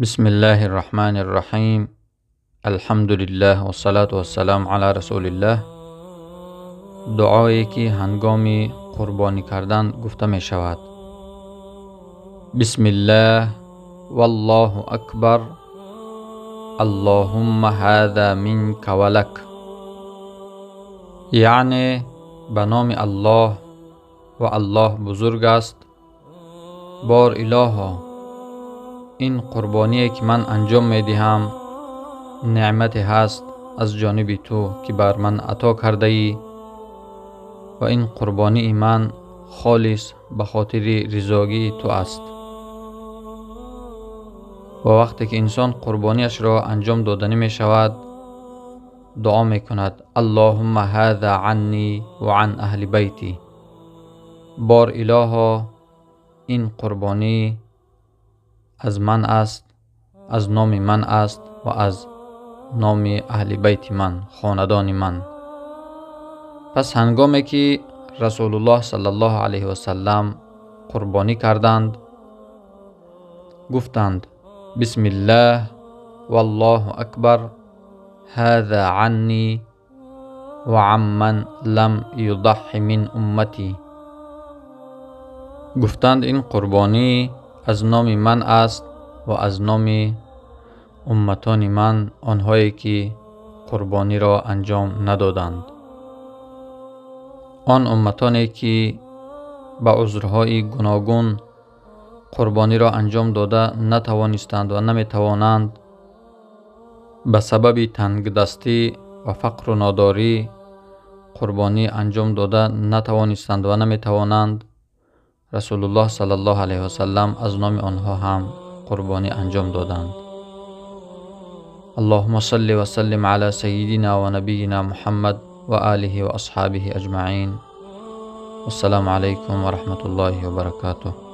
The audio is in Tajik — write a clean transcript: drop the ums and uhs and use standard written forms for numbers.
Бисмиллаҳи рраҳмани рраҳим. Алҳамдулиллаҳ вассалату вассалам ала расулиллаҳ. Дуое ки ҳангоми қурбонӣ кардан гуфта мешавад. Бисмиллаҳ валлоҳу акбар, аллоҳумма ҳаза минка ва лак. Яъне ба номи Аллоҳ ва Аллоҳ бузург аст. Бор илоҳо, ин қурбоние ки ман анҷом медиҳам неъмате ҳаст аз ҷониби ту, ки бар ман ато кардаӣ, ва ин қурбонии ман холис ба хотири ризогии ту аст. Ва вақте ки инсон қурбониашро анҷом доданӣ мешавад, дуо мекунад: Аллоҳумма ҳаза анни ва ан аҳли байтӣ. Бор илоҳо, ин қурбонӣ аз ман аст, аз номи ман аст ва аз номи аҳли байти ман, хонадони ман. Пас ҳангоме ки Расулуллоҳ саллаллоҳу алайҳи васаллам қурбонӣ карданд, гуфтанд: Бисмиллаҳ валлоҳу акбар, ҳаза анни ва амман лам юдаҳҳи мин умматӣ. Гуфтанд: ин қурбонӣ аз номи ман аст ва аз номи умматони ман, онҳое ки қурбониро анҷом надоданд. Он умматоне ки ба узрҳои гуногун қурбониро анҷом дода натавонистанд ва наметавонанд, ба сабаби тангдастӣ ва фақру нодорӣ қурбонӣ анҷом дода натавонистанд ва наметавонанд, Расулуллоҳ саллаллоҳу алайҳи васаллам аз номи онҳо ҳам қурбонӣ анҷом доданд. Аллоҳумма салли ва саллим ала саййидина ва набийина Муҳаммад ва олиҳи ва асҳобиҳи аҷмаин. Вассалому алайкум ва раҳматуллоҳи ва баракатуҳ.